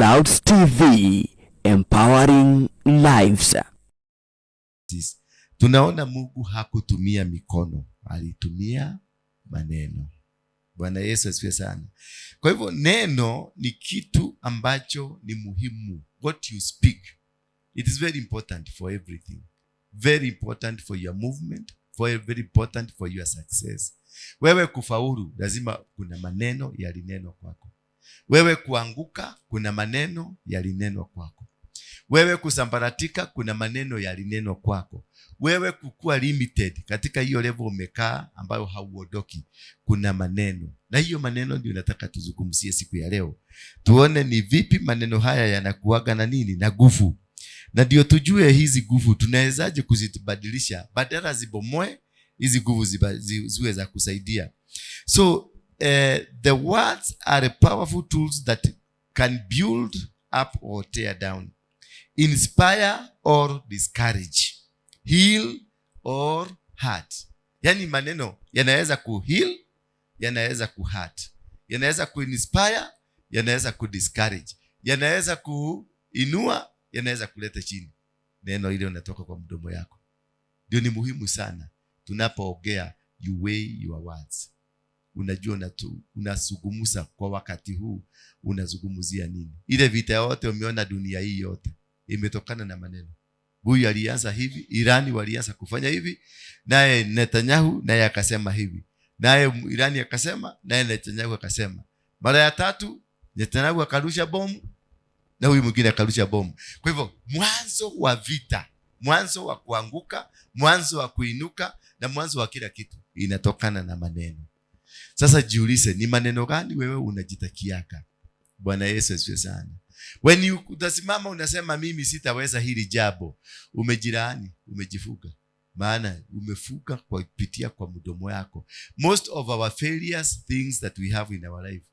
Clouds TV, empowering lives. Tunaona Mungu hakutumia mikono, alitumia maneno. Bwana Yesu asifiwe sana. Kwa hivyo neno ni kitu ambacho ni muhimu. What you speak, it is very important for everything. Very important for your movement, very important for your success. Wewe kufaulu, lazima kuna maneno yalinenwa kwako. Wewe kuanguka, kuna maneno yalinenwa kwako. Wewe kusambaratika, kuna maneno yalinenwa kwako. Wewe kukua limited katika hiyo level umekaa ambayo hauondoki, kuna maneno. Na hiyo maneno ndio nataka tuzungumzie siku ya leo, tuone ni vipi maneno haya yanakuaga na nini na nguvu, na ndio tujue hizi nguvu tunawezaje kuzibadilisha, badala zibomoe hizi nguvu ziwe za kusaidia. So the words are powerful tools that can build up or tear down, inspire or discourage, heal or hurt. Yaani maneno yanaweza kuheal, yanaweza kuhurt, yanaweza kuinspire, yanaweza kudiscourage, yanaweza kuinua, yanaweza kuleta chini. Neno ile unatoka kwa mdomo yako ndio ni muhimu sana. Tunapoongea, you weigh your words. Unajua unazungumza kwa wakati huu unazungumzia nini. Ile vita yote umeona dunia hii yote imetokana na maneno. Huyu alianza hivi, Irani walianza kufanya hivi, naye Netanyahu naye akasema hivi, naye Irani akasema, naye Netanyahu akasema. Mara ya tatu Netanyahu akarusha bomu na huyu mwingine akarusha bomu. Kwa hivyo mwanzo wa vita, mwanzo wa kuanguka, mwanzo wa kuinuka na mwanzo wa kila kitu inatokana na maneno. Sasa jiulize, ni maneno gani wewe unajitakiaka? Bwana Yesu asifiwe sana. When you utasimama unasema, "Mimi sitaweza hili jambo," umejilaani, umejifuga, maana umefuga kwa kupitia kwa mdomo yako. Most of our failures, things that we have in our life,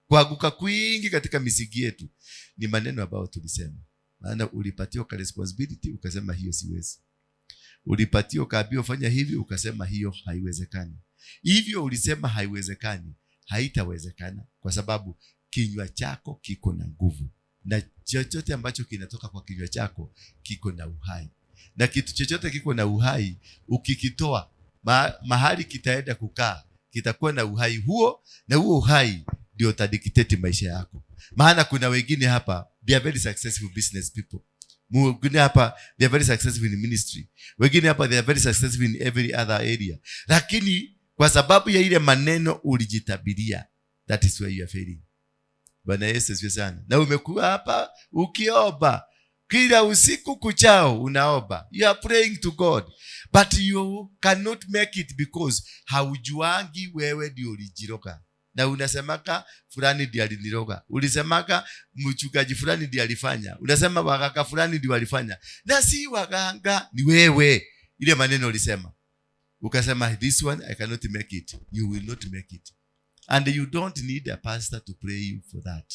kuanguka kwingi katika misingi yetu ni maneno ambayo tulisema. Maana ulipatiwa ka responsibility ukasema, "Hiyo siwezi." Ulipatiwa ukaambiwa fanya hivi, ukasema, "Hiyo haiwezekani." Hivyo ulisema haiwezekani, haitawezekana, kwa sababu kinywa chako kiko na nguvu, na chochote ambacho kinatoka kwa kinywa chako kiko na uhai, na kitu chochote kiko na uhai ukikitoa mahali kitaenda kukaa kitakuwa na uhai huo, na huo uhai ndio utadictate maisha yako. Maana kuna wengine hapa, they are very successful business people. Wengine hapa, they are very successful in ministry. Wengine hapa, they are very successful in every other area, lakini kwa sababu ya ile maneno ulijitabiria, that is where you are failing. Bwana Yesu asifiwe sana. Na umekuwa hapa ukiomba kila usiku kuchao, unaomba, you are praying to God, but you cannot make it because haujuangi wewe ndio ulijiroga. Na unasemaka fulani ndiye aliniroga, ulisemaka mchungaji fulani ndiye alifanya, unasema waganga fulani ndio walifanya, na si waganga, ni wewe. Ile maneno ulisema, ukasema, "This one I cannot make it," you will not make it, and you don't need a pastor to pray you for that.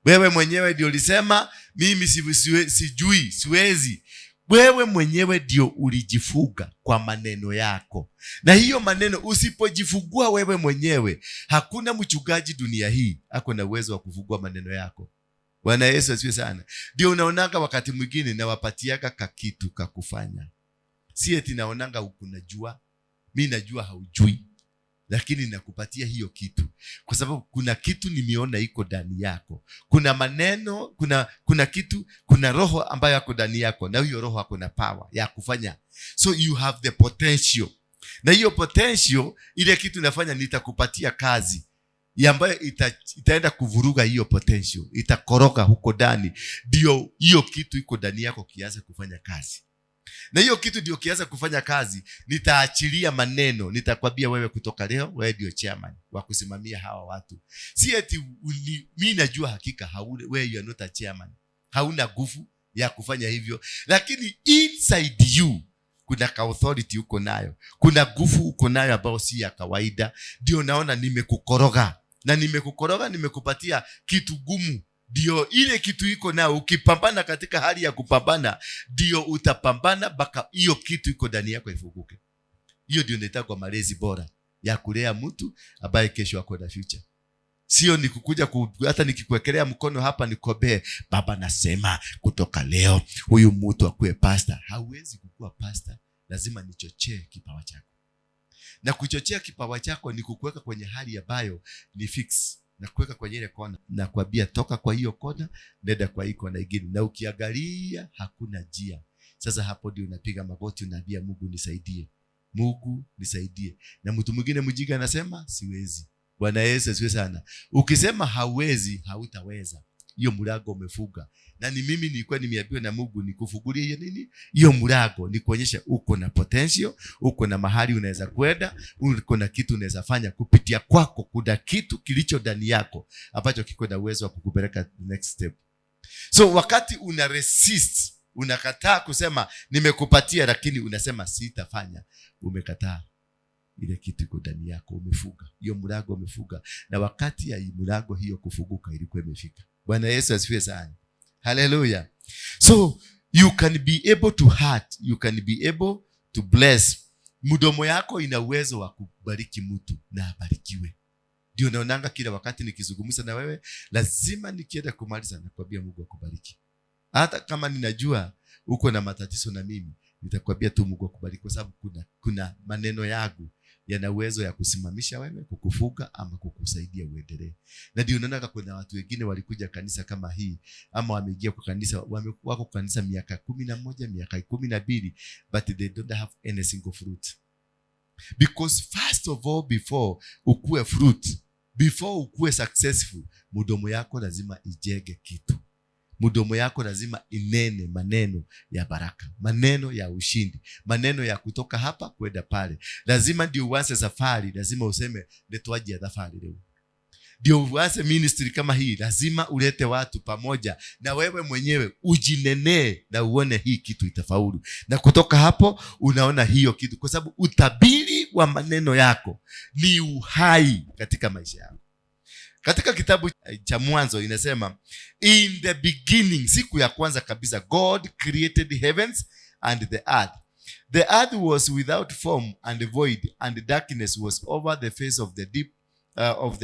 Wewe mwenyewe ndio ulisema, "Mimi sijui, siwezi." Wewe mwenyewe ndio ulijifuga kwa maneno yako, na hiyo maneno usipojifungua wewe mwenyewe, hakuna mchungaji dunia hii ako na uwezo wa kufungua maneno yako. Bwana Yesu asifiwe sana. Ndio unaonanga wakati mwingine nawapatiaga kakitu kakufanya. Si eti naonanga ukunajua, mi najua haujui, lakini nakupatia hiyo kitu kwa sababu kuna kitu nimeona iko ndani yako. Kuna maneno, kuna kitu, kuna roho ambayo ako ndani yako, na hiyo roho ako na power ya kufanya. So you have the potential, na hiyo potential, ile kitu nafanya, nitakupatia kazi ya ambayo itaenda kuvuruga hiyo potential, itakoroga huko ndani, ndio hiyo kitu iko ndani yako kianze kufanya kazi. Na hiyo kitu ndio kianza kufanya kazi, nitaachilia maneno, nitakwambia, "Wewe kutoka leo, wewe ndio chairman wa kusimamia hawa watu." Si eti mi najua hakika wewe, you are not a chairman, hauna nguvu ya kufanya hivyo, lakini inside you kuna ka authority uko nayo, kuna nguvu uko nayo ambayo si ya kawaida. Ndio naona nimekukoroga, na nimekukoroga, nimekupatia kitu gumu, ndio ile kitu iko nayo, ukipambana katika hali ya kupambana, ndio utapambana mpaka hiyo kitu iko ndani yako ifunguke. Hiyo ndio inaitwa malezi bora ya kulea mtu ambaye kesho ako na future. Sio nikukuja hata nikikuwekelea mkono hapa nikuombee, "Baba, nasema kutoka leo huyu mtu akuwe pasta." Hauwezi kukuwa pasta. Lazima nichochee kipawa chako, na kuchochea kipawa chako ni kukuweka kwenye hali ambayo ni fix na kuweka kwenye ile kona na kuambia, "Toka kwa hiyo kona, nenda kwa hii kona ingine." Na ukiangalia hakuna njia, sasa hapo ndio unapiga magoti, unaambia Mungu, "Nisaidie, Mungu nisaidie." Na mtu mwingine mjinga anasema, "Siwezi." Bwana Yesu asifiwe sana. Ukisema hauwezi, hautaweza. Hiyo mlango umefunga. Na ni mimi nilikuwa nimeambiwa na Mungu nikufungulie hiyo nini, hiyo mlango, nikuonyeshe uko na potential, uko na mahali unaweza kwenda, uko na kitu unaweza fanya kupitia kwako. Kuna kitu kilicho ndani yako ambacho kiko na uwezo wa kukupeleka the next step. So wakati una resist, unakataa kusema nimekupatia, lakini unasema sitafanya, umekataa ile kitu iko ndani yako. Umefunga hiyo mlango, umefunga. Na wakati ya mlango hiyo kufunguka ilikuwa imefika. Bwana Yesu asifiwe sana. Haleluya. So you can be able to hurt, you can be able to bless. Mdomo yako ina uwezo wa kubariki mtu na abarikiwe. Ndio naonanga kila wakati nikizungumza na wewe, lazima nikienda kumaliza nakwambia, "Mungu akubariki." Hata kama ninajua uko na matatizo na mimi, nitakwambia tu, "Mungu akubariki," kwa sababu kuna maneno yangu yana uwezo ya kusimamisha wewe, kukufunga ama kukusaidia uendelee. Na ndio unaona kuna watu wengine walikuja kanisa kama hii ama wameingia kwa kanisa, wako kanisa miaka 11, miaka 12, but they don't have any single fruit. Because first of all, before ukue fruit, before ukue successful, mdomo yako lazima ijenge kitu. Mdomo yako lazima inene maneno ya baraka, maneno ya ushindi, maneno ya kutoka hapa kwenda pale. Lazima ndio uanze safari, lazima useme, "Nitwajia safari leo." Ndio uanze ministry kama hii, lazima ulete watu pamoja na wewe mwenyewe ujinenee na uone hii kitu itafaulu. Na kutoka hapo unaona hiyo kitu, kwa sababu utabiri wa maneno yako ni uhai katika maisha yako. Katika kitabu cha Mwanzo inasema, in the beginning, siku ya kwanza kabisa, God created heavens and the earth. The earth was without form and void, and darkness was over the face of the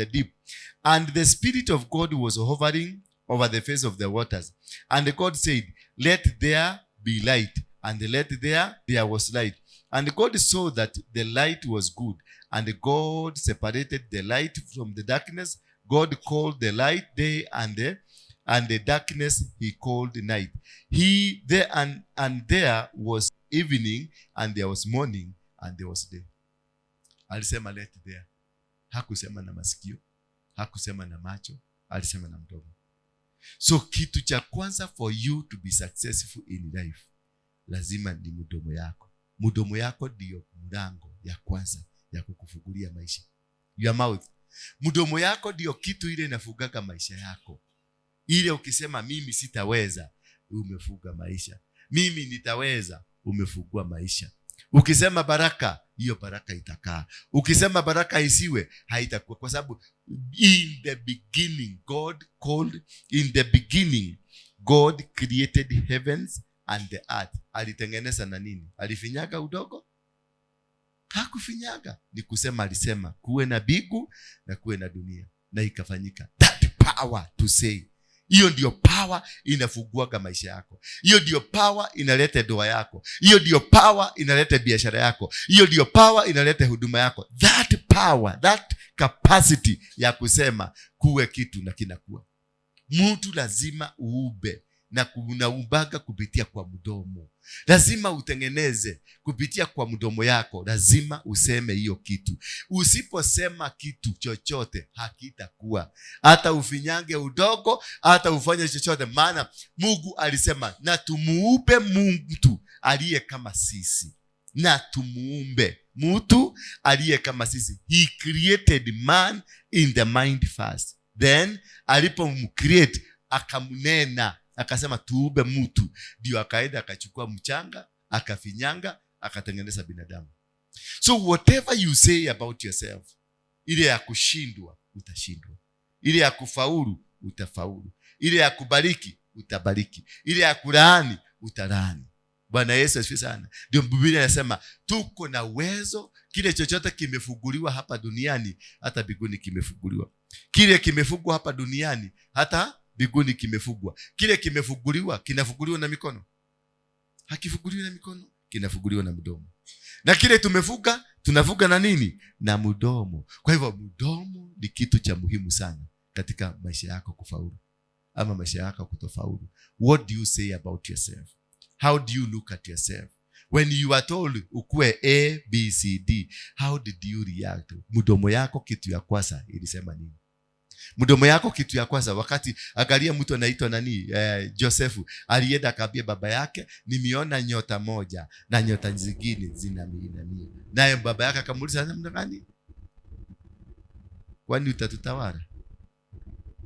deep, and the Spirit of God was hovering over the face of the waters. And God said, "Let there be light," and let there was light. And God saw that the light was good, and God separated the light from the darkness. God called the light day, and the darkness he called night. He there and there was evening, and there was morning, and there was day. Alisema, "Let there." Hakusema na masikio, hakusema na macho, alisema na mdomo. So kitu cha kwanza for you to be successful in life, lazima ni mdomo yako. Mdomo yako ndiyo mlango ya kwanza ya kukufungulia maisha. Your mouth, mdomo yako ndiyo kitu ile inafungaga maisha yako. Ile ukisema, "Mimi sitaweza," umefunga maisha. "Mimi nitaweza," umefungua maisha. Ukisema baraka, hiyo baraka itakaa. Ukisema baraka isiwe, haitakuwa. Kwa sababu in the beginning God called, in the beginning God created heavens and the earth. Alitengeneza na nini? Alifinyaga udogo? Hakufinyaga. Ni kusema alisema, "Kuwe na mbingu na kuwe na dunia," na ikafanyika. That power to say, hiyo ndio power inafunguaga maisha yako. Hiyo ndio power inaleta ndoa yako. Hiyo ndio power inaleta biashara yako. Hiyo ndio power inaleta huduma yako. That power, that capacity ya kusema kuwe kitu na kinakuwa. Mtu lazima uumbe, na unaumbaga kupitia kwa mdomo. Lazima utengeneze kupitia kwa mdomo yako. Lazima useme hiyo kitu. Usiposema kitu chochote, hakitakuwa, hata ufinyange udogo, hata ufanye chochote. Maana Mungu alisema, "Na tumuumbe mtu aliye kama sisi." Na tumuumbe mtu aliye kama sisi. He created man in the mind first, then alipomcreate akamnena, akasema, "Tuumbe mtu." Ndio akaenda akachukua mchanga, akafinyanga, akatengeneza binadamu. So whatever you say about yourself, ile ya kushindwa, utashindwa. Ile ya kufaulu, utafaulu. Ile ya kubariki, utabariki. Ile ya kulaani, utalaani. Bwana Yesu asifiwe sana. Ndio Biblia inasema tuko na uwezo. Kile chochote kimefunguliwa hapa duniani, hata mbinguni kimefunguliwa. Kile kimefungwa hapa duniani hata mbinguni kimefungwa. Kile kimefunguliwa kinafunguliwa na mikono? Hakifunguliwi na mikono, kinafunguliwa na mdomo. Na kile tumefunga, tunafunga na nini? Na mdomo. Kwa hivyo mdomo ni kitu cha muhimu sana katika maisha yako kufaulu ama maisha yako kutofaulu. What do you say about yourself? How do you look at yourself? When you are told ukue A, B, C, D, how did you react? Mdomo yako kitu ya kwanza ilisema nini? Mdomo yako kitu ya kwanza wakati, angalia mtu anaitwa nani, Josefu alienda akaambia baba yake, nimeona nyota moja na nyota zingine zinaniinamia. Naye baba yake akamuuliza, namna gani? Kwani utatutawala?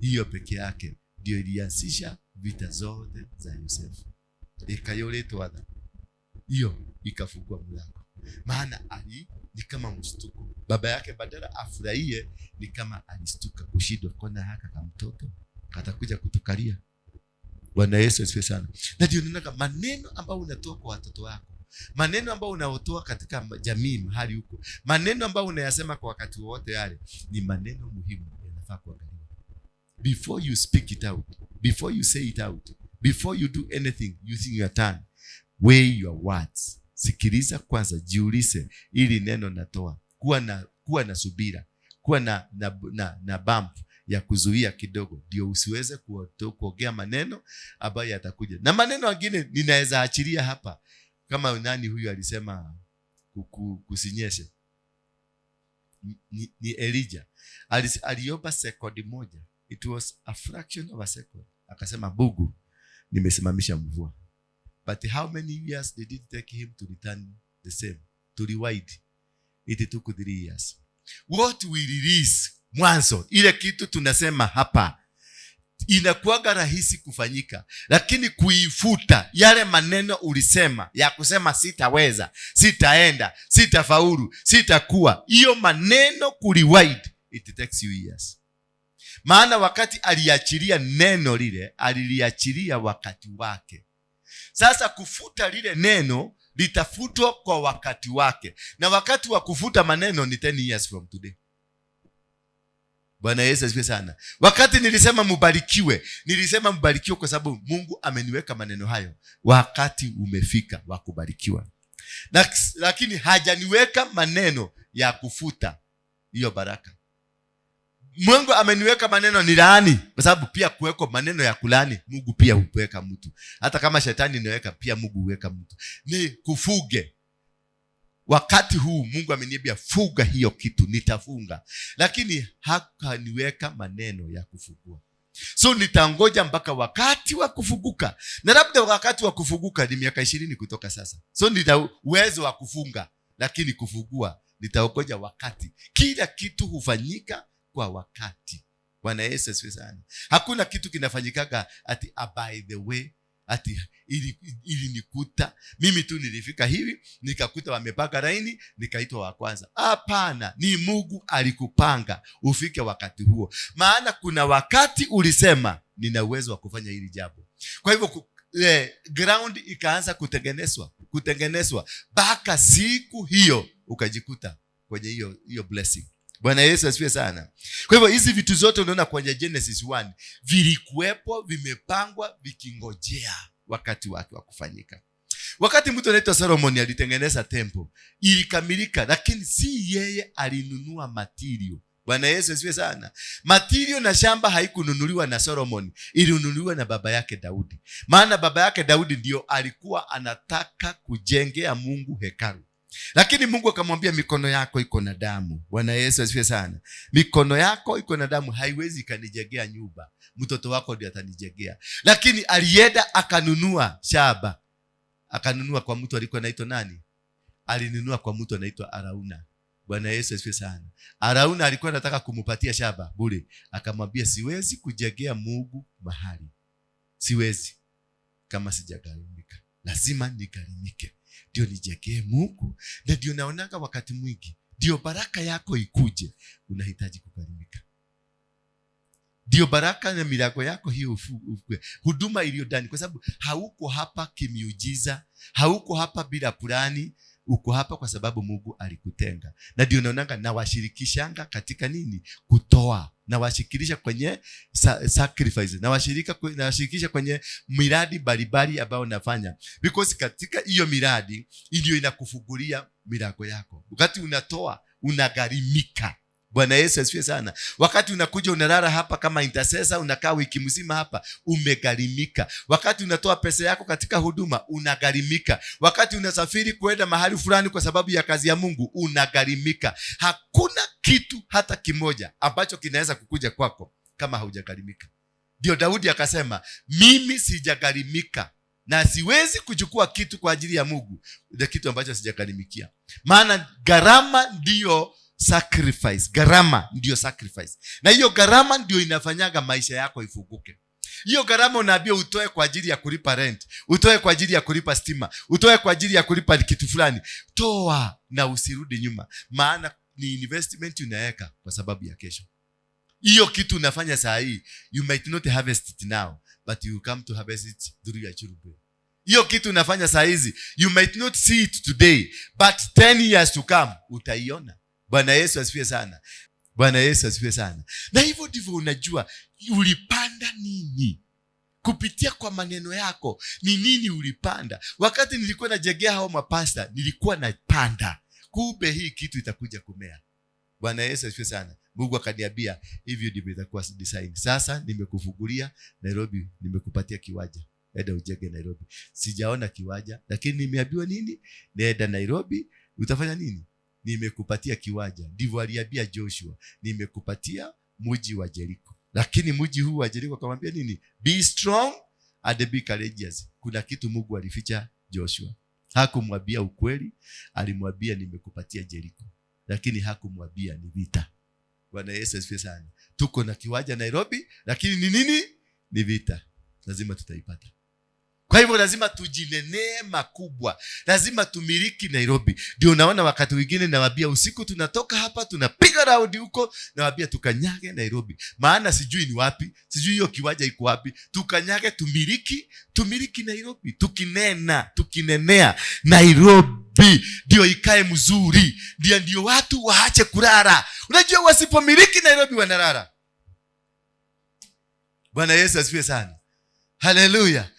Hiyo peke yake ndio ilianzisha vita zote za Yosefu. Ikayoletwa tha hiyo ikafungua mlango, maana ali ni kama mshtuko. Baba yake badala afurahie ni kama alistuka kushindwa, kona haka kama mtoto katakuja kutukalia. Bwana Yesu asifiwe sana. Na ndio ninaona maneno ambayo unatoa kwa watoto wako, maneno ambayo unaotoa katika jamii mahali huko, maneno ambayo unayasema kwa wakati wowote yale ni maneno muhimu, yanafaa kuangaliwa before you speak it out, before you say it out, before you do anything using your tongue. Weigh your words. Sikiliza kwanza, jiulize ili neno natoa. Kuwa na subira, kuwa na bump ya kuzuia kidogo, ndio usiweze kuongea maneno ambayo yatakuja. Na maneno mengine ninaweza achilia hapa, kama nani huyu alisema kusinyeshe, ni Elijah. Aliomba sekondi moja, it was a fraction of a second, akasema Mungu, nimesimamisha mvua. But how many years did it take him to return the same, to rewind? It took 3 years. What we release mwanzo, ile kitu tunasema hapa inakuwaga rahisi kufanyika, lakini kuifuta yale maneno ulisema ya kusema sitaweza, sitaenda, sitafaulu, sitakuwa, hiyo maneno kurewind, it takes you years. Maana wakati aliachilia neno lile, aliliachilia wakati wake. Sasa kufuta lile neno litafutwa kwa wakati wake, na wakati wa kufuta maneno ni 10 years from today. Bwana Yesu asifiwe sana. Wakati nilisema mubarikiwe, nilisema mubarikiwe kwa sababu Mungu ameniweka maneno hayo. Wakati umefika wa kubarikiwa. Lakini hajaniweka maneno ya kufuta hiyo baraka. Mungu ameniweka maneno ni laani, kwa sababu pia kuweko maneno ya kulaani, Mungu pia huweka mtu. Hata kama shetani inaweka, pia Mungu huweka mtu. Ni kufuge. Wakati huu Mungu ameniambia fuga hiyo kitu, nitafunga. Lakini hakaniweka maneno ya kufungua. So nitangoja mpaka wakati wa kufunguka. Na labda wakati wa kufunguka ni miaka 20 kutoka sasa. So nita uwezo wa kufunga, lakini kufungua nitaongoja wakati. Kila kitu hufanyika kwa wakati. Bwana Yesu asifiwe sana. Hakuna kitu kinafanyikaga ati by the way, ati ili nikuta mimi tu nilifika hivi nikakuta wamepanga laini nikaitwa wa kwanza. Hapana, ni Mungu alikupanga ufike wakati huo. Maana kuna wakati ulisema nina uwezo wa kufanya hili jambo. Kwa hivyo ground ikaanza kutengenezwa mpaka siku hiyo ukajikuta kwenye hiyo blessing. Bwana Yesu asifiwe sana. Kwa hivyo hizi vitu zote unaona kwenye Genesis 1 vilikuwepo, vimepangwa, vikingojea wakati wake wa kufanyika. Wakati mtu anaitwa Solomon alitengeneza temple, ilikamilika, lakini si yeye alinunua material. Bwana Yesu asifiwe sana. Material na shamba haikununuliwa na Solomon, ilinunuliwa na baba yake Daudi. Maana baba yake Daudi ndio alikuwa anataka kujengea Mungu hekalu. Lakini Mungu akamwambia mikono yako iko na damu. Bwana Yesu asifiwe sana. Mikono yako iko na damu, haiwezi ikanijengea nyumba. Mtoto wako ndiye atanijengea. Lakini alienda akanunua shamba. Akanunua kwa mtu alikuwa anaitwa nani? Alinunua kwa mtu anaitwa Arauna. Bwana Yesu asifiwe sana. Arauna alikuwa anataka kumupatia shamba bure. Akamwambia siwezi kujengea Mungu mahali. Siwezi kama sijagharimika. Lazima nigharimike ndio nijengee Mungu. Na ndio naonaga wakati mwingi ndio baraka yako ikuje, unahitaji kugharimika. Ndio baraka na milango yako hiyo huduma iliyo ndani, kwa sababu hauko hapa kimiujiza, hauko hapa bila plani. Uko hapa kwa sababu Mungu alikutenga. Na ndio naonanga nawashirikishanga katika nini? Kutoa. Nawashirikisha kwenye sacrifice. Nawashirikisha kwenye miradi mbalimbali ambayo nafanya. Because katika hiyo miradi ndio inakufungulia milango yako. Wakati unatoa unagharimika. Bwana Yesu asifiwe sana. Wakati unakuja unalala hapa kama intercessor, unakaa wiki mzima hapa, umegharimika. Wakati unatoa pesa yako katika huduma, unagharimika. Wakati unasafiri kwenda mahali fulani kwa sababu ya kazi ya Mungu, unagharimika. Hakuna kitu hata kimoja ambacho kinaweza kukuja kwako kama haujagharimika. Ndio Daudi akasema, mimi sijagharimika na siwezi kuchukua kitu kwa ajili ya Mungu, ndio kitu ambacho sijagharimikia. Maana gharama ndiyo sacrifice. Gharama ndiyo sacrifice. Na hiyo gharama ndiyo inafanyaga maisha yako ifunguke. Hiyo gharama unaambiwa utoe kwa ajili ya kulipa rent, utoe kwa ajili ya kulipa stima, utoe kwa ajili ya kulipa kitu fulani. Toa na usirudi nyuma, maana ni investment unaweka kwa sababu ya kesho. Hiyo kitu unafanya saa hii, you might not harvest it now, but you come to harvest it through your children. Hiyo kitu unafanya saa hizi, you might not see it today, but 10 years to come utaiona. Bwana Yesu asifiwe sana. Bwana Yesu asifiwe sana. Na hivyo ndivyo unajua ulipanda nini kupitia kwa maneno yako. Ni nini ulipanda? Wakati nilikuwa najengea hao mapasta, nilikuwa napanda, kumbe hii kitu itakuja kumea. Bwana Yesu asifiwe sana. Mungu akaniambia hivyo ndivyo itakuwa design. Sasa nimekufungulia Nairobi, nimekupatia kiwanja, enda ujenge Nairobi. Sijaona kiwanja, lakini nimeambiwa nini? Nenda Nairobi, utafanya nini? Nimekupatia kiwanja. Ndivyo aliambia Joshua, nimekupatia mji wa Jericho. Lakini mji huu wa Jericho akamwambia nini? Be strong and be courageous. Kuna kitu Mungu alificha Joshua. Hakumwambia ukweli, alimwambia nimekupatia Jericho, lakini hakumwambia ni vita. Bwana Yesu asifiwe sana. Tuko na kiwanja Nairobi, lakini ni nini? Ni vita. Lazima tutaipata. Kwa hivyo lazima tujinenee makubwa, lazima tumiliki Nairobi. Ndio unaona wakati mwingine nawaambia usiku tunatoka hapa tunapiga raundi huko, nawaambia tukanyage Nairobi, maana sijui ni wapi, sijui hiyo kiwanja iko wapi. Tukanyage, tumiliki Nairobi, tukinena, tukinenea Nairobi ndio ikae mzuri, ndio watu waache kulala. Unajua wasipomiliki Nairobi wanalala. Bwana Yesu asifiwe sana. Haleluya.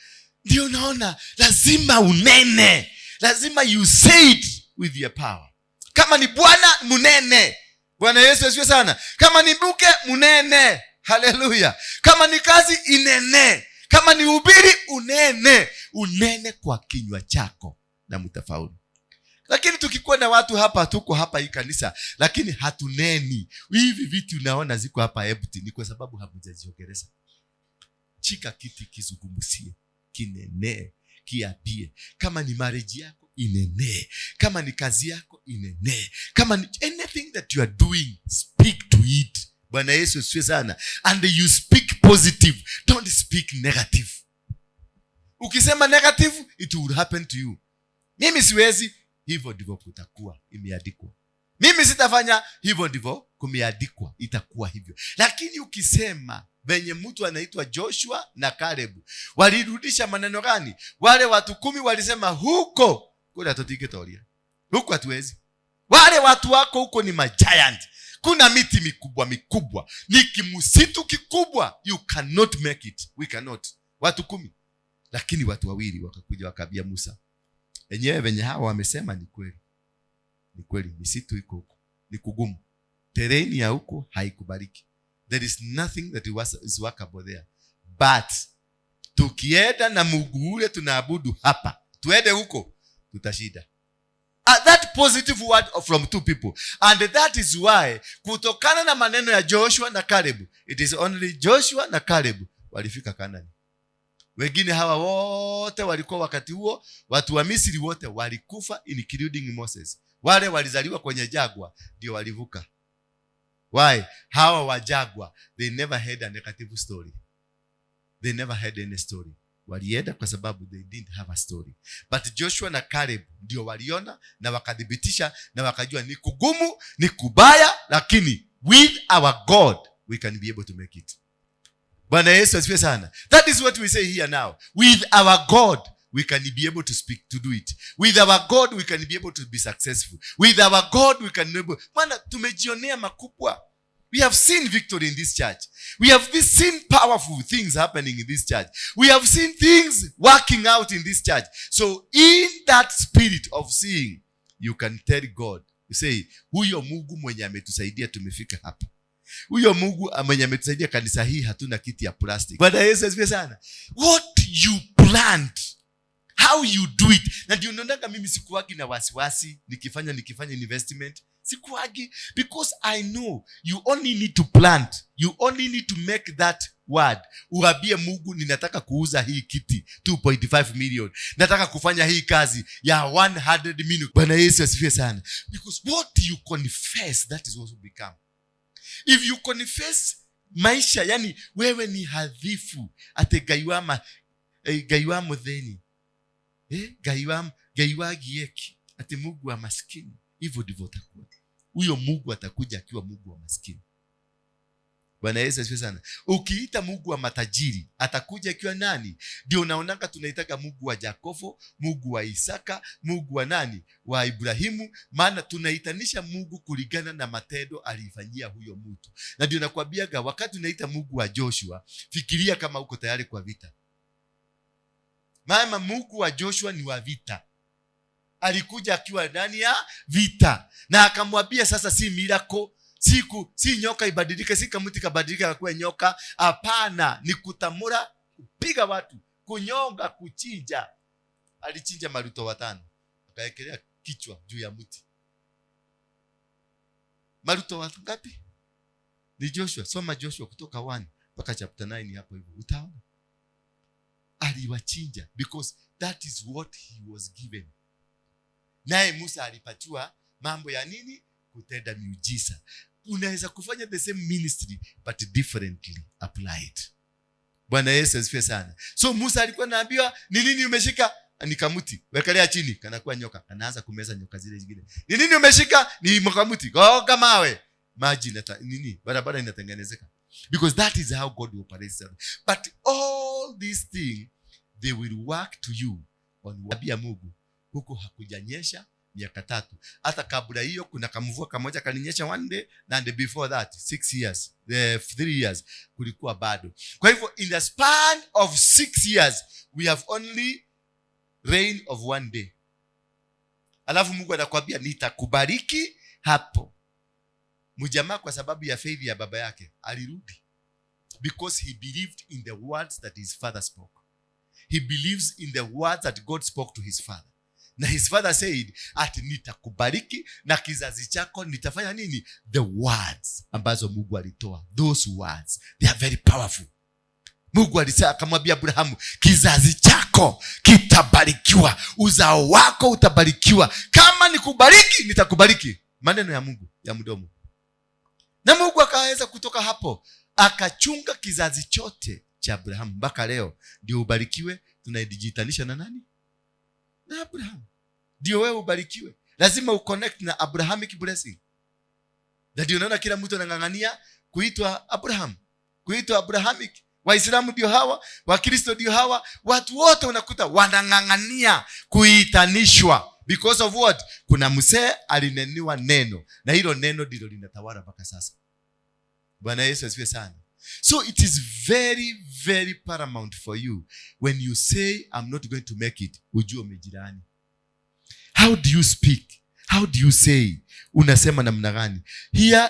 Ndio unaona lazima unene, lazima you say it with your power. Kama ni bwana munene. Bwana Yesu asifiwe sana. Kama ni mke munene. Haleluya. Kama ni kazi inene. Kama ni ubiri unene. Unene kwa kinywa chako na mtafaulu. Lakini tukikuwa na watu hapa, tuko hapa hii kanisa, lakini hatuneni. Hivi vitu unaona ziko hapa empty ni kwa sababu hamjaziongeleza. Shika kiti kizungumzie, kinenee, kiambie. Kama ni marriage yako inenee, kama ni kazi yako inenee, kama ni anything that you are doing, speak to it. Bwana Yesu asifiwe sana. And you speak positive, don't speak negative. Ukisema negative, it will happen to you. Mimi siwezi, hivyo ndivyo kutakuwa, imeandikwa. Mimi sitafanya, hivyo ndivyo kumeandikwa, itakuwa hivyo. Lakini ukisema venye mtu anaitwa Joshua na Caleb walirudisha maneno gani? Wale watu 10 walisema huko kule hatutingetoria, huko hatuwezi. Wale watu wako huko ni magiant, kuna miti mikubwa mikubwa, ni kimsitu kikubwa, you cannot make it, we cannot. Watu 10, lakini watu 2 wakakuja wakaambia Musa, enyewe venye hawa wamesema ni kweli, ni kweli, misitu iko huko, ni kugumu, terrain ya huko haikubaliki, there is nothing that is workable there, but tukienda na Mungu ule tunaabudu hapa, tuende huko tutashinda. That positive word from 2 people. And that is why kutokana na maneno ya Joshua na Caleb, it is only Joshua na Caleb walifika Canaan. Wengine hawa wote walikuwa wakati huo, watu wa Misri wote walikufa including Moses. Wale walizaliwa kwenye jangwa ndio walivuka. Why? Hawa wa jangwa, they never had a negative story. They never had any story. Walienda kwa sababu they didn't have a story. But Joshua na Caleb ndio waliona na wakathibitisha na wakajua ni kugumu, ni kubaya, lakini with our God we can be able to make it. Bwana Yesu asifiwe sana. That is what we say here now. With our God We can be able to speak, to do it. With our God we can be able to be successful. With our God we can be able. Maana tumejionea makubwa. We have seen victory in this church. We have seen powerful things happening in this church. We have seen things working out in this church. So in that spirit of seeing, you can tell God, you say, huyo Mungu mwenye ametusaidia tumefika hapa, huyo Mungu mwenye ametusaidia kanisa hii hatuna kiti ya plastic. Bwana Yesu asifiwe sana. What you plant, how you do it. Na ndio unaonanga mimi sikuwagi na wasiwasi nikifanya investment. Sikuwagi, because I know you only need to plant, you only need to make that word. Uambie Mungu, ninataka kuuza hii kiti 2.5 million, nataka kufanya hii kazi ya 100 million. Bwana Yesu asifiwe sana. Because what you confess, that is what you become. If you confess maisha, yani wewe ni hadhifu, ate Ngai wa mutheni, Ngai wa gieki, ati Mungu wa maskini, hivyo ndivyo utakuwa. Huyo Mungu atakuja akiwa Mungu wa maskini. Bwana Yesu asifiwe sana. Ukiita Mungu wa matajiri, atakuja akiwa nani? Ndio unaonanga tunaitaga Mungu wa Yakobo, Mungu wa Isaka, Mungu wa nani, wa Ibrahimu, maana tunaitanisha Mungu kulingana na matendo alifanyia huyo mtu. Na ndio nakwambiaga, wakati unaita Mungu wa Joshua, fikiria kama uko tayari kwa vita. Maana Mungu wa Joshua ni wa vita. Alikuja akiwa ndani ya vita na akamwambia, sasa si miracle, si nyoka ibadilike, si kamuti kabadilika kakuwe nyoka. Hapana, ni kutamura, kupiga watu, kunyonga, kuchinja. Alichinja maruto 5, akaekelea kichwa juu ya mti. Maruto wangapi? Ni Joshua. Soma Joshua kutoka 1 mpaka chapter 9 hapo hivyo utaona aliwachinja, because that is what he was given. Naye Musa alipatiwa mambo ya nini? Kutenda miujiza. Unaweza kufanya the same ministry but differently applied. Bwana Yesu asifiwe sana. So Musa alikuwa anaambiwa, ni nini umeshika? Ni kamuti. Wekelea chini, kanakuwa nyoka, kanaanza kumeza nyoka zile zingine. Ni nini umeshika? Ni kamuti. Goga mawe, maji nini, barabara inatengenezeka, because that is how God operates. But all these things, they will work to you on wabia Mungu. Huku hakujanyesha miaka 3. Hata kabla hiyo kuna kamvua kamoja kalinyesha one day, and before that 6 years, 3 years kulikuwa bado. Kwa hivyo in the span of 6 years we have only rain of one day. Alafu Mungu anakuambia nitakubariki hapo. Mjamaa kwa sababu ya faith ya baba yake alirudi, because he believed in the words that his father spoke. He believes in the words that God spoke to his father. Na his father said, ati nitakubariki na kizazi chako nitafanya nini? The words ambazo Mungu alitoa, those words, they are very powerful. Mungu alisema, akamwambia Abrahamu, kizazi chako kitabarikiwa, uzao wako utabarikiwa. Kama nikubariki, nitakubariki. Maneno ya Mungu ya mdomo. Na Mungu akaweza kutoka hapo akachunga kizazi chote cha Abrahamu mpaka leo. Ndio ubarikiwe, tunajitanisha na nani? Na Abraham. Ndio wewe ubarikiwe, lazima uconnect na Abrahamic blessing. Na ndio unaona kila mtu anang'ang'ania kuitwa Abraham, kuitwa Abrahamic. Waislamu ndio hawa, Wakristo ndio hawa, watu wote unakuta wanang'ang'ania kuitanishwa. Because of what? Kuna mzee alineniwa neno, na hilo neno ndilo linatawala mpaka sasa. Bwana Yesu asifiwe sana. So it is very, very paramount for you when you say, I'm not going to make it, ujue umejirani. How do you speak? How do you say? Unasema namna gani? Here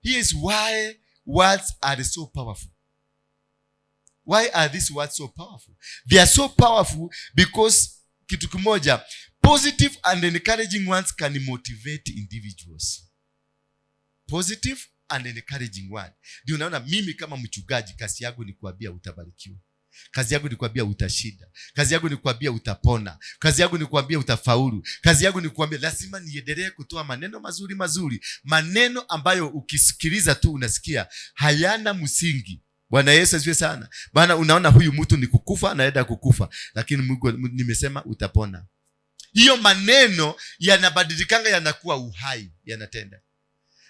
is why words are so powerful. Why are these words so powerful? They are so powerful because kitu kimoja, positive and encouraging ones can motivate individuals. Positive and encouraging word. Ndio unaona mimi kama mchungaji, kazi yangu ni kuambia utabarikiwa. Kazi yangu ni kuambia utashinda. Kazi yangu ni kuambia utapona. Kazi yangu ni kuambia utafaulu. Kazi yangu ni kuambia, lazima niendelee kutoa maneno mazuri mazuri, maneno ambayo ukisikiliza tu unasikia hayana msingi. Bwana Yesu asifiwe sana. Bwana, unaona huyu mtu ni kukufa, anaenda kukufa, lakini Mungu nimesema utapona. Hiyo maneno yanabadilikanga, yanakuwa uhai, yanatenda.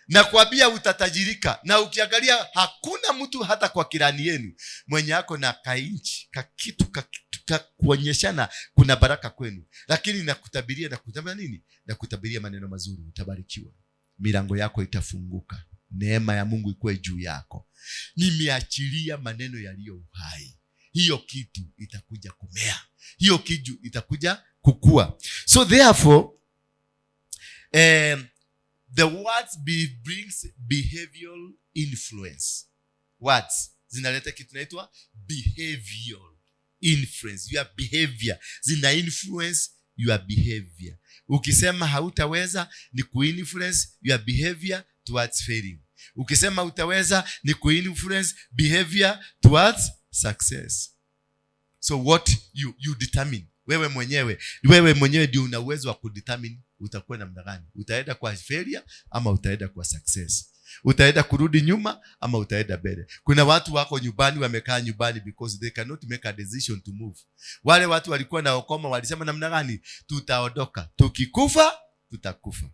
Nakwambia utatajirika. Na ukiangalia hakuna mtu hata kwa kirani yenu mwenye ako na kainchi, kakitu, kakitu Kuonyeshana kuna baraka kwenu, lakini nakutabiria na kutabiria nini? Nakutabiria maneno mazuri, utabarikiwa, milango yako itafunguka, neema ya Mungu ikuwe juu yako. Nimeachilia maneno yaliyo uhai, hiyo kitu itakuja kumea, hiyo kitu itakuja kukua. So therefore, the words brings behavioral influence. Words zinaleta kitu inaitwa behavioral influence. Your behavior zina influence your behavior. Ukisema hautaweza, ni kuinfluence your behavior towards failing. Ukisema utaweza, ni kuinfluence behavior towards success. So what you determine wewe mwenyewe, wewe mwenyewe ndio una uwezo wa kudetermine utakuwa namna gani. Utaenda kwa failure ama utaenda kwa success, utaenda kurudi nyuma ama utaenda mbele. Kuna watu wako nyumbani, wamekaa nyumbani because they cannot make a decision to move. Wale watu walikuwa na ukoma, walisema namna gani? Tutaondoka, tukikufa tutakufa,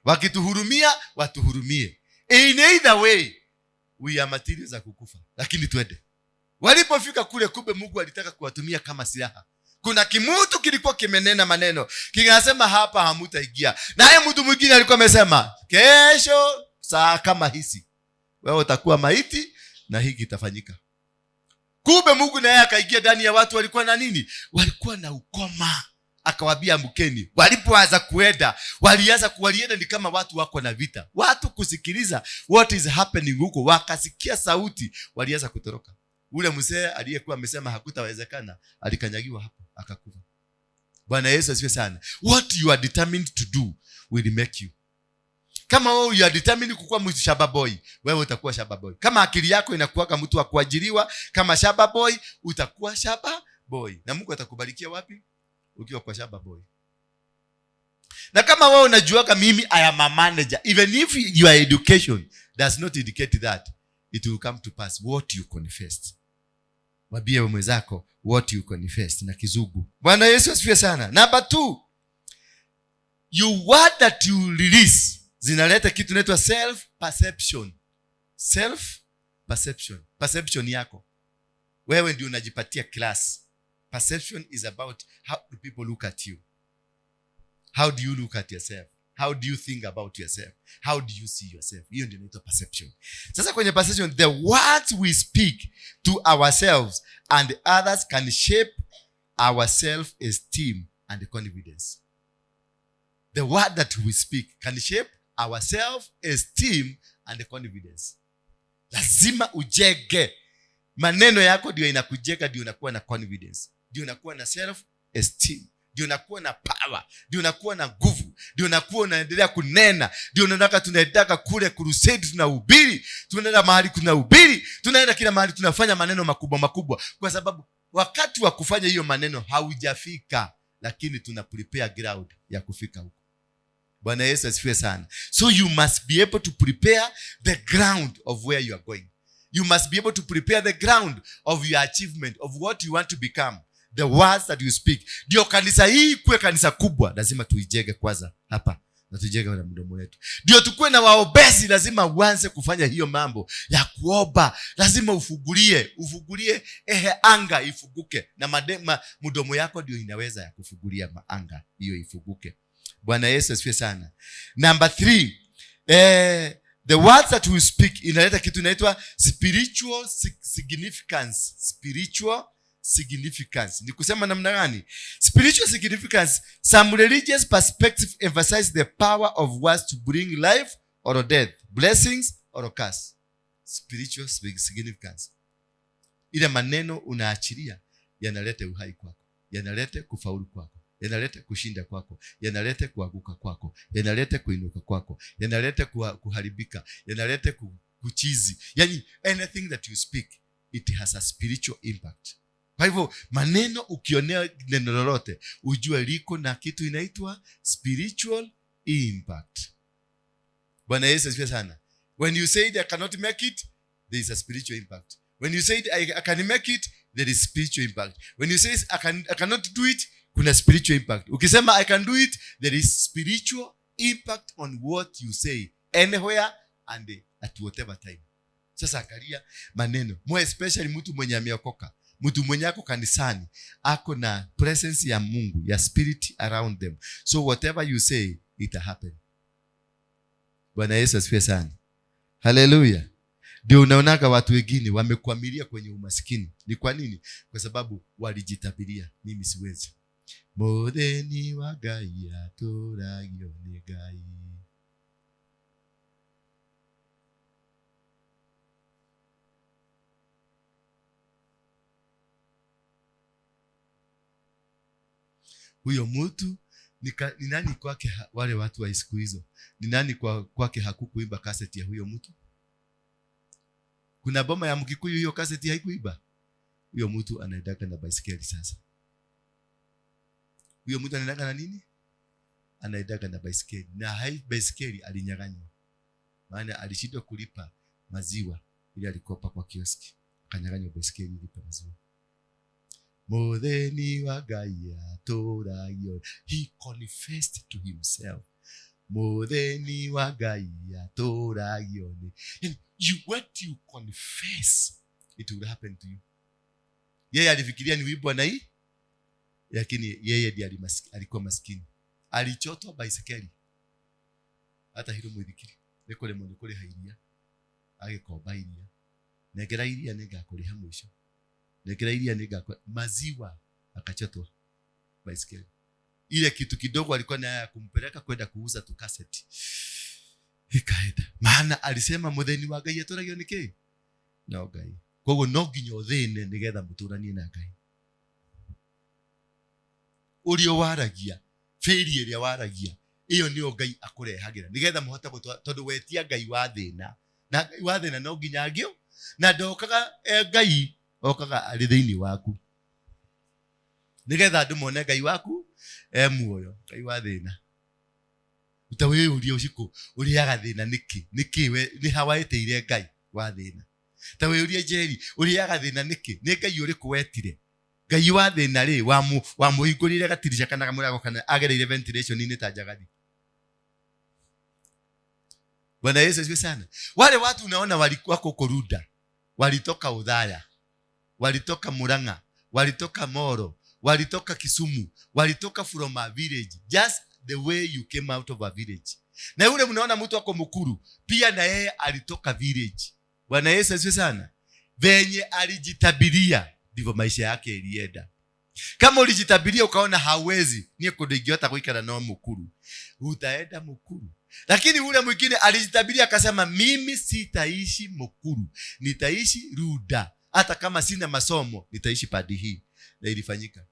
wakituhurumia watuhurumie. In either way, we are materials za kukufa, lakini twende. Walipofika kule, kumbe Mungu alitaka kuwatumia kama silaha. Kuna kimutu kilikuwa kimenena maneno kinasema, "Hapa hamutaingia." Naye mtu mwingine alikuwa amesema, "Kesho saa kama hizi wewe utakuwa maiti na hiki kitafanyika." Kumbe Mungu naye akaingia ndani ya watu walikuwa na nini? Walikuwa na ukoma. Akawaambia, "Amkeni." Walipoanza kuenda, walianza walienda ni kama watu wako na vita. Watu kusikiliza what is happening huko, wakasikia sauti, walianza kutoroka. Ule mzee aliyekuwa amesema hakutawezekana alikanyagiwa hapo, akakufa. Bwana Yesu asifiwe sana. What you are determined to do will make you. Kama wewe you are determined kukuwa mtu shamba boy, wewe utakuwa shamba boy. Kama akili yako inakuwaga mtu wa kuajiriwa kama shamba boy, utakuwa shamba boy. Na Mungu atakubarikia wapi? Ukiwa kwa shamba boy. Na kama wewe unajuaga, "Mimi I am a manager," even if your education does not indicate that, it will come to pass what you confessed. Mwambie mwenzako, "What you confessed," na Kizungu. Bwana Yesu asifiwe sana. Number two, you word that you release zinaleta kitu inaitwa self perception. Self perception, perception yako wewe ndio unajipatia class. Perception is about how do people look at you, how do you look at yourself, how do you think about yourself, how do you see yourself. Hiyo ndio inaitwa perception. Sasa kwenye perception, the words we speak to ourselves and others can shape our self esteem and confidence. The word that we speak can shape our self esteem and confidence. Lazima ujenge maneno yako, ndio inakujenga, ndio unakuwa na confidence, ndio unakuwa na self esteem, ndio unakuwa na power, ndio unakuwa na nguvu, ndio unakuwa unaendelea kunena. Ndio unataka tunaendaka kule crusade, tunahubiri, tunaenda mahali tunahubiri, tunaenda kila mahali, tunafanya maneno makubwa makubwa, kwa sababu wakati wa kufanya hiyo maneno haujafika, lakini tuna prepare ground ya kufika huko. Bwana Yesu asifiwe sana. So you must be able to prepare the ground of where you are going. You must be able to prepare the ground of your achievement, of what you want to become. The words that you speak. Ndio kanisa hii kuwe kanisa kubwa, lazima tuijenge kwanza hapa na tujenge na mdomo wetu. Ndio tukuwe na waombezi, lazima uanze kufanya hiyo mambo ya kuomba. Lazima ufungulie, ufungulie ehe, anga ifunguke na mdomo yako ndio inaweza ya kufungulia maanga hiyo ifunguke. Bwana Yesu asifiwe sana. Number three, the words that we speak inaleta kitu inaitwa spiritual significance. Spiritual significance ni kusema namna gani? Spiritual significance: some religious perspective emphasize the power of words to bring life or death, blessings or curse. Spiritual significance, ile maneno unaachilia yanaleta uhai kwako, yanaleta kufaulu kwako, yanaleta kushinda kwako, yanaleta kuanguka kwako, yanaleta kuinuka kwako, yanaleta kuharibika, yanaleta kuchizi. Yani anything that you speak, it has a spiritual impact. Kwa hivyo maneno, ukionea neno lolote, ujue liko na kitu inaitwa spiritual impact. Bwana Yesu asifiwe sana. When you say, "I cannot make it," there is a spiritual impact. When you say, I can make it," there is spiritual impact. When you say, I cannot do it," kuna spiritual impact. Ukisema, "I can do it," there is spiritual impact on what you say, anywhere and at whatever time. Sasa angalia maneno, more especially mtu mwenye ameokoka. Mtu mwenye ako kanisani ako na presence ya Mungu, ya spirit around them, so whatever you say it happen. Bwana Yesu asifiwe sana, haleluya. Ndio unaonaga watu wengine wamekwamilia kwenye umaskini. Ni kwa nini? Kwa sababu walijitabiria, mimi siwezi. Mutheni wa Ngai atũragio nĩ Ngai. Huyo mtu ni nani kwake wale watu wa siku hizo? Ni nani kwake hakukuiba kaseti ya huyo mtu? Kuna boma ya Mkikuyu hiyo kaseti haikuiba. Huyo mtu anaendaka na baisikeli sasa. Huyo mtu anaendaka na nini? Anaendaka na baisikeli. Na hai baisikeli alinyang'anywa. Maana alishindwa kulipa maziwa ili alikopa kwa kioski. Akanyang'anywa baisikeli ilipa maziwa. Mutheni wa Ngai atũragio. He confessed to himself. Mutheni wa Ngai atũragio. What you confess, it will happen to you. Yeye alifikiria ni wimbo na hii, lakini yeye ndiye alikuwa maskini. Alichotwa baisikeli. Hata hilo mwithikiri. Nĩ kũrĩmwo nĩ kũrĩha iria. Agĩkomba iria. Nengera iria nĩngakũrĩha mũico. Nengera iria nĩngakũrĩha. Maziwa akachotwa baisikeli. Ile kitu kidogo alikuwa nayo ya kumpeleka kwenda kuuza tu kaseti. Ikaenda. Maana alisema mutheni wa Ngai atũragio nĩ kĩ? No Ngai. Koguo no nginya ũthĩne nĩgetha mũtũranie na Ngai. Ũrĩa waragia, fĩri ĩrĩa waragia, ĩyo nĩyo Ngai akũrehagĩra nĩgetha mũhote gũtwa, tondũ wetia Ngai wa thĩna. Na Ngai wa thĩna no nginya angĩo, na ndokaga Ngai okaga arĩ thĩinĩ waku. Nĩgetha andũ mone Ngai waku e muoyo, Ngai wa thĩna. Ta wĩyũrie ũcikũ, ũrĩaga thĩna nĩkĩ? Nĩkĩ we nĩ ha waĩtĩire Ngai wa thĩna? Ta wĩyũrie Njeri, ũrĩaga thĩna nĩkĩ? Nĩ Ngai ũrĩkũ wetire? Ngai wa thĩna rĩ, wamũhingũrĩire gatirisha kana kamũrango kana agereire ventilation-inĩ ta njagathi. Bwana Yesu asifiwe sana. Wale watu unaona walikuwa huko Runda, walitoka Udhaya, walitoka Murang'a, walitoka Moro, walitoka Kisumu, walitoka from a village, just the way you came out of a village. Na yule mnaona mtu ako Mukuru, pia na yeye alitoka village. Bwana Yesu asifiwe sana. Venye alijitabiria ndivyo maisha yake ilienda. Kama ulijitabiria ukaona hawezi, niye kundu ingĩhota gũikara no Mukuru, utaenda Mukuru. Lakini ule mwingine alijitabiria akasema, mimi sitaishi Mukuru, nitaishi Runda, hata kama sina masomo nitaishi padi hii. Na ilifanyika.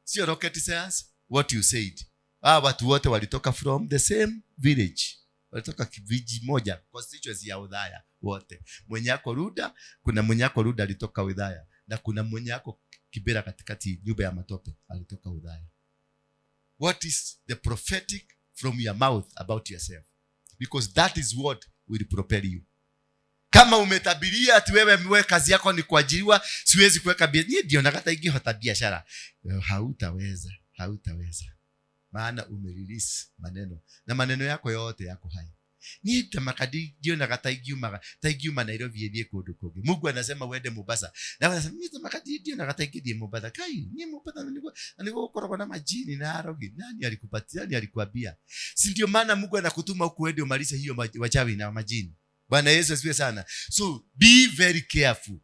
Sio rocket science, what you said. Watu wote walitoka from the same village. Walitoka kijiji moja, constituency ya Udhaya wote. Mwenye ako Runda, kuna mwenye ako Runda alitoka Udhaya, na kuna mwenye ako Kibera katikati nyumba ya matope alitoka Udhaya. What is the prophetic from your mouth about yourself? Because that is what will propel you. Kama umetabiria ati wewe kazi yako ni kuajiriwa, siwezi kuweka biashara, niĩ ndionaga ta ingĩhota biashara, hautaweza, hautaweza. Maana umerelease maneno na maneno yako yote yako hai. Niĩ ta makadi ndionaga ta ingiumaga, ta ingiuma Nairobi ĩthiĩ kũndũ kũngĩ. Mungu anasema uende Mombasa. Na anasema niĩ ta makadi ndionaga ta ingĩthiĩ Mombasa. Kai, niĩ Mombasa na nĩguo gũkoragwo na majini na arogi. Nani alikupatia? Nani alikuambia? Si ndio maana Mungu anakutuma huku uende umalize hiyo wachawi na majini. Bwana Yesu asifiwe sana. So be very careful.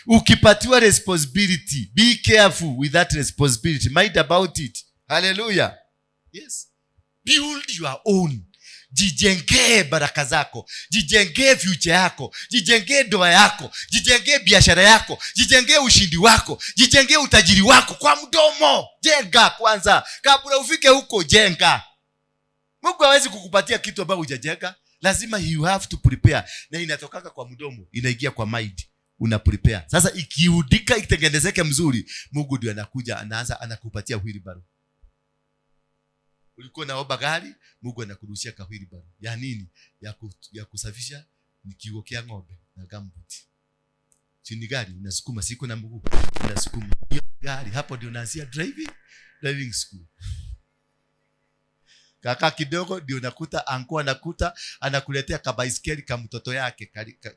Ukipatiwa responsibility, be careful with that responsibility. Mind about it. Hallelujah. Yes. Build your own. Jijengee baraka zako, jijengee future yako, jijengee ndoa yako, jijengee biashara yako, jijengee ushindi wako, jijengee utajiri wako kwa mdomo. Jenga kwanza kabla ufike huko, jenga. Mungu hawezi kukupatia kitu ambacho hujajenga. Lazima you have to prepare. Na inatokaka kwa mdomo, inaingia kwa mind. Una prepare. Sasa ikiudika itengenezeke mzuri, Mungu ndio anakuja, anaanza anakupatia wheelbarrow. Ulikuwa unaomba gari, Mungu anakurushia ka wheelbarrow. Ya nini? Ya kusafisha ni kiugo kia ng'ombe na gumboot. Si ni gari unasukuma, siku na mguu unasukuma. Hiyo gari hapo ndio unaanzia driving school. Kaka kidogo ndio unakuta anko anakuta anakuletea kabaiskeli ka mtoto yake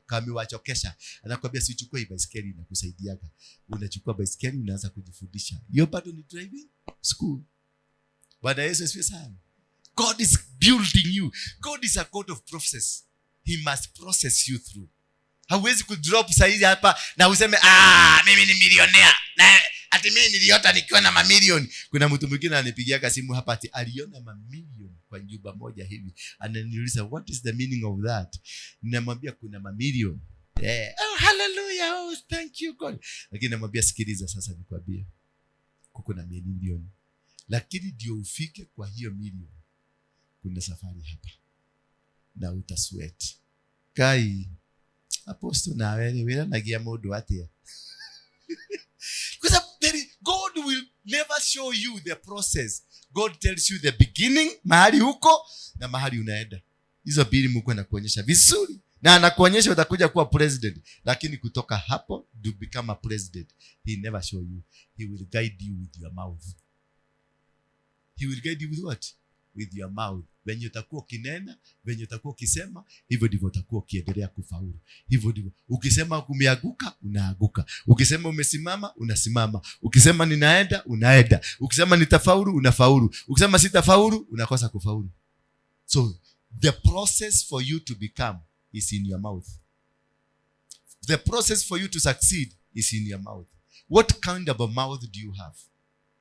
kamewachokesha, anakuambia sichukue hii baiskeli, inakusaidiaga. Unachukua baiskeli, unaanza kujifundisha. Hiyo bado ni driving school. Bwana Yesu asifiwe sana. God is building you. God is a God of process. He must process you through. Hauwezi kudrop saizi hapa na useme, "Ah, mimi ni milionea na ati mimi niliota nikiwa na mamilioni." Kuna mtu mwingine ananipigiaga simu hapa ati aliona mamilioni kwa nyumba moja hivi, ananiuliza, "What is the meaning of that?" Ninamwambia kuna mamilioni. Yeah. "Oh, hallelujah. Oh, thank you God." Lakini namwambia, "Sikiliza sasa nikwambie, kuko na milioni, lakini ndio ufike kwa hiyo milioni kuna safari hapa na utasweat." "Kai apostle, nawe rĩ wĩranagia mũndũ atĩa?" Because God will never show you the process. God tells you the beginning, mahali huko na mahali unaenda. Hizo mbili Mungu anakuonyesha vizuri na anakuonyesha utakuja kuwa president, lakini kutoka hapo to become a president, he never show you. He will guide you with your mouth. He will guide you with what? With your mouth. Venye utakuwa ukinena, venye utakuwa ukisema, hivyo ndivyo utakuwa ukiendelea kufaulu. Hivyo ndivyo. Ukisema umeanguka, unaanguka. Ukisema umesimama, unasimama. Ukisema ninaenda, unaenda. Ukisema nitafaulu, unafaulu. Ukisema sitafaulu, unakosa kufaulu. So the process for you to become is in your mouth. The process for you to succeed is in your mouth. What kind of a mouth do you have?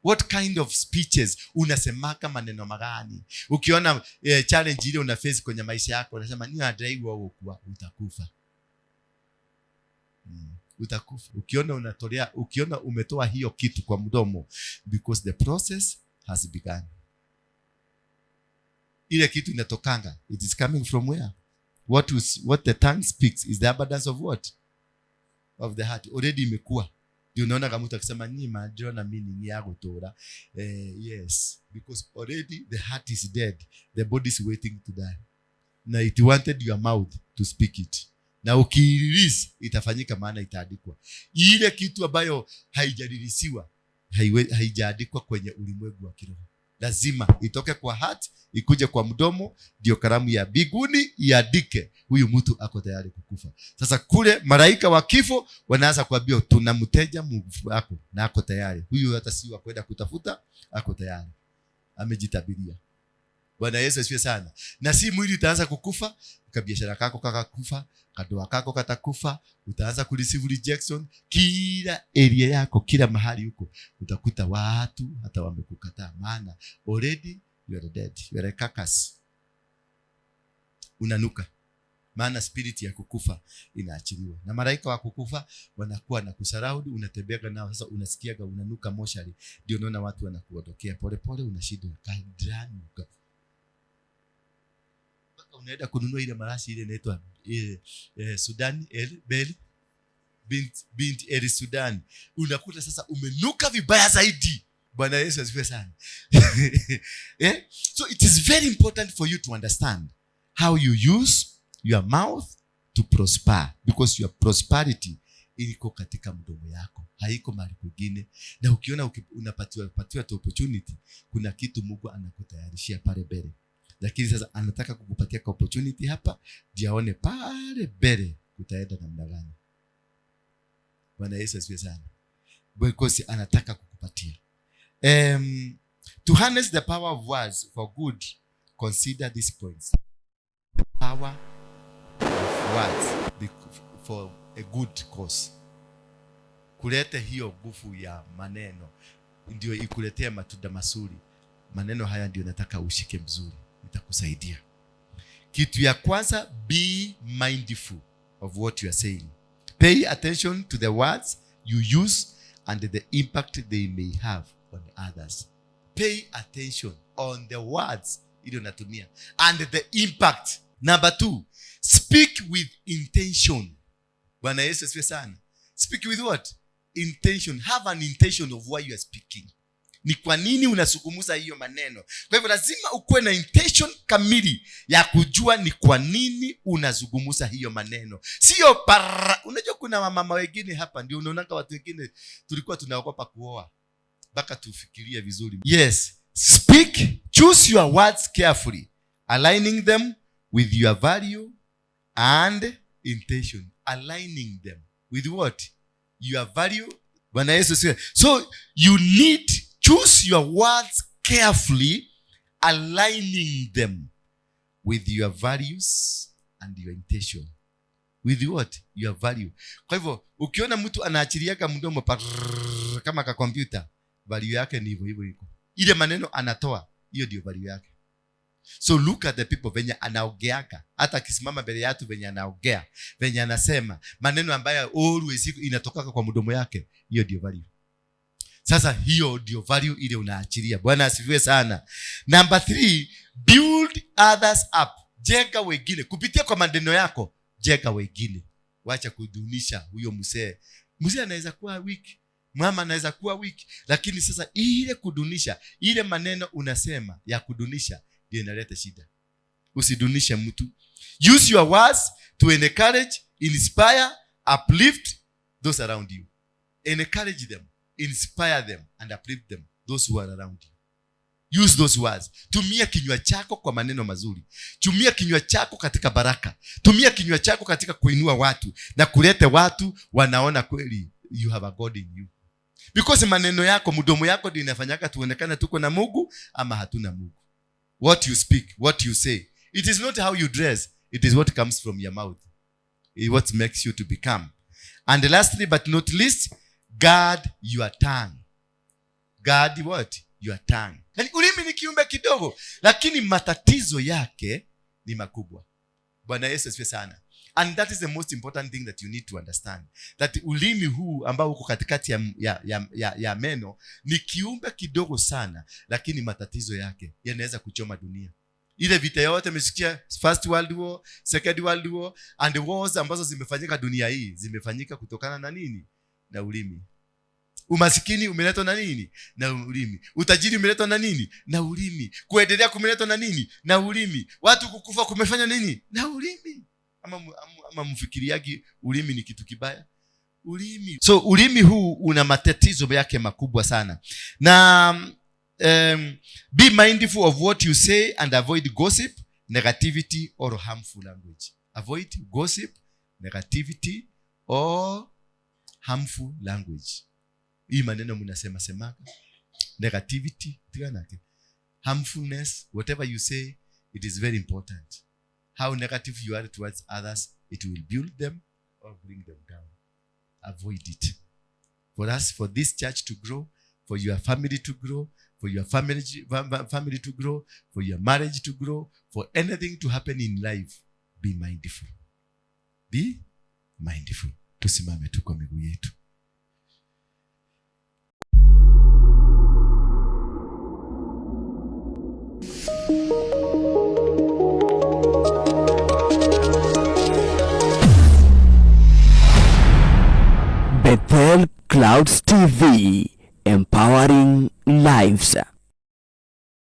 What kind of speeches unasemaka? Maneno magani? Ukiona challenge ile una face kwenye maisha yako, unasema ni adaiwa ukuwa utakufa. Utakufa. Ukiona unatolea, ukiona umetoa hiyo kitu kwa mdomo, because the process has begun. Ile kitu inatokanga, it is coming from where? What the tongue speaks is the abundance of what? Of the heart. Already imekuwa. Ndio unaona kama mtu akisema ni ndĩrona meaning ya gũtũra. Yes, because already the heart is dead, the body is waiting to die, na it wanted your mouth to speak it. Na ukirelease itafanyika, maana itaandikwa. Ile kitu ambayo haijareleasiwa haijaandikwa kwenye ulimwengu wa kiroho. Lazima itoke kwa heart ikuje kwa mdomo, ndio kalamu ya mbinguni iandike, huyu mtu ako tayari kukufa. Sasa kule malaika wa kifo wanaanza kuambia, "Tuna mteja wako na ako tayari. Huyu hata si wa kwenda kutafuta, ako tayari, amejitabiria." Bwana Yesu asifiwe sana. Na si mwili utaanza kukufa, kabiashara kako kakakufa, kadoa kako katakufa, utaanza kureceive rejection kila area yako, kila mahali huko utakuta watu hata wamekukataa, maana already you are dead, you are a carcass, unanuka, maana spirit ya kukufa inaachiliwa na malaika wa kukufa wanakuwa na kusurround, unatembeaga nao. Sasa unasikiaga unanuka moshari, ndio unaona watu wanakuondokea polepole, unashindwa kadranuka mpaka unaenda kununua ile marashi ile inaitwa Sudan El Bel Bint El Sudan, unakuta sasa umenuka vibaya zaidi. Bwana Yesu asifiwe sana. Eh? So it is very important for you to understand how you use your mouth to prosper, because your prosperity iliko katika mdomo yako, haiko mahali kwingine. Na ukiona unapatiwa patiwa tu opportunity, kuna kitu Mungu anakutayarishia pale mbele, lakini sasa anataka kukupatia ka opportunity hapa ndio aone pale mbele kutaenda namna gani. Bwana Yesu asifiwe sana. Because anataka kukupatia. To harness the power of words for good, consider these points. The power of words for a good cause. Kulete hiyo nguvu ya maneno ndio ikuletee matunda mazuri. Maneno haya ndio nataka ushike mzuri, itakusaidia. Kitu ya kwanza, be mindful of what you are saying. Pay attention to the words you use and the impact they may have on others. Pay attention on the words ili unatumia and the impact. Number two, speak with intention. Bwana Yesu asifiwe sana. Speak with what? Intention. Have an intention of why you are speaking. Ni kwa nini unazungumza hiyo maneno? Kwa hivyo lazima ukuwe na intention kamili ya kujua ni kwa nini unazungumza hiyo maneno, sio para. Unajua kuna wamama wengine hapa, ndio unaonanga watu wengine tulikuwa tunaogopa kuoa mpaka tufikirie vizuri. Yes, speak. Choose your words carefully, aligning them with your value and intention. Aligning them with what? Your value. Bwana Yesu asifiwe. So you need choose your words carefully, aligning them with your values and your intention. With what? Your value. Kwa hivyo ukiona mtu anaachiliaga mdomo kama ka kompyuta, value yake ni hivyo hivyo iko. Ile maneno anatoa, hiyo ndio value yake. So look at the people venye anaongeaga, hata akisimama mbele ya watu venye anaongea, venye anasema maneno ambayo always inatokaka kwa mdomo yake, hiyo ndio value. Sasa hiyo ndio value ile unaachilia. Bwana asifiwe sana. Number 3, build others up. Jenga wengine kupitia kwa maneno yako, jenga wengine. Wacha kudunisha huyo mzee. Mzee anaweza kuwa weak, mama anaweza kuwa weak, lakini sasa ile kudunisha, ile maneno unasema ya kudunisha ndio inaleta shida. Usidunishe mtu. Use your words to encourage, inspire, uplift those around you. Encourage them, inspire them and uplift them, those who are around you. Use those words. Tumia kinywa chako kwa maneno mazuri. Tumia kinywa chako katika baraka. Tumia kinywa chako katika kuinua watu na kulete watu wanaona kweli you have a God in you. Because maneno yako, mdomo yako ndio inafanyaka tuonekane tuko na Mungu ama hatuna Mungu. What you speak, what you say. It is not how you dress, it is what comes from your mouth. It is what makes you to become. And lastly but not least, guard your tongue. Guard what? Your tongue. Yani ulimi ni kiumbe kidogo, lakini matatizo yake ni makubwa. Bwana Yesu asifiwe sana. And that is the most important thing that you need to understand. That ulimi huu ambao uko katikati ya meno ni kiumbe kidogo sana, lakini matatizo yake yanaweza kuchoma dunia. Ile vita yote umesikia, First World War, Second World War and the wars ambazo zimefanyika dunia hii zimefanyika kutokana na nini? Na ulimi. Umasikini umeletwa na nini? Na ulimi. Utajiri umeletwa na nini? Na ulimi. Kuendelea kumeletwa na nini? Na ulimi. Watu kukufa kumefanya nini? Na ulimi. Ama mfikiriagi ulimi ni kitu kibaya? Ulimi. So ulimi huu una matatizo yake makubwa sana. Na be mindful of what you say and avoid gossip, negativity or harmful language. Avoid gossip, negativity or harmful language. Hii maneno mnasema semaka, negativity, tiganake, harmfulness, whatever you say, it is very important. How negative you are towards others, it will build them or bring them down. Avoid it. For us, for this church to grow, for your family to grow, for your family to grow, for your marriage to grow, for anything to happen in life, be mindful. Be mindful. Tusimame tu kwa miguu yetu. Bethel Clouds TV, empowering lives.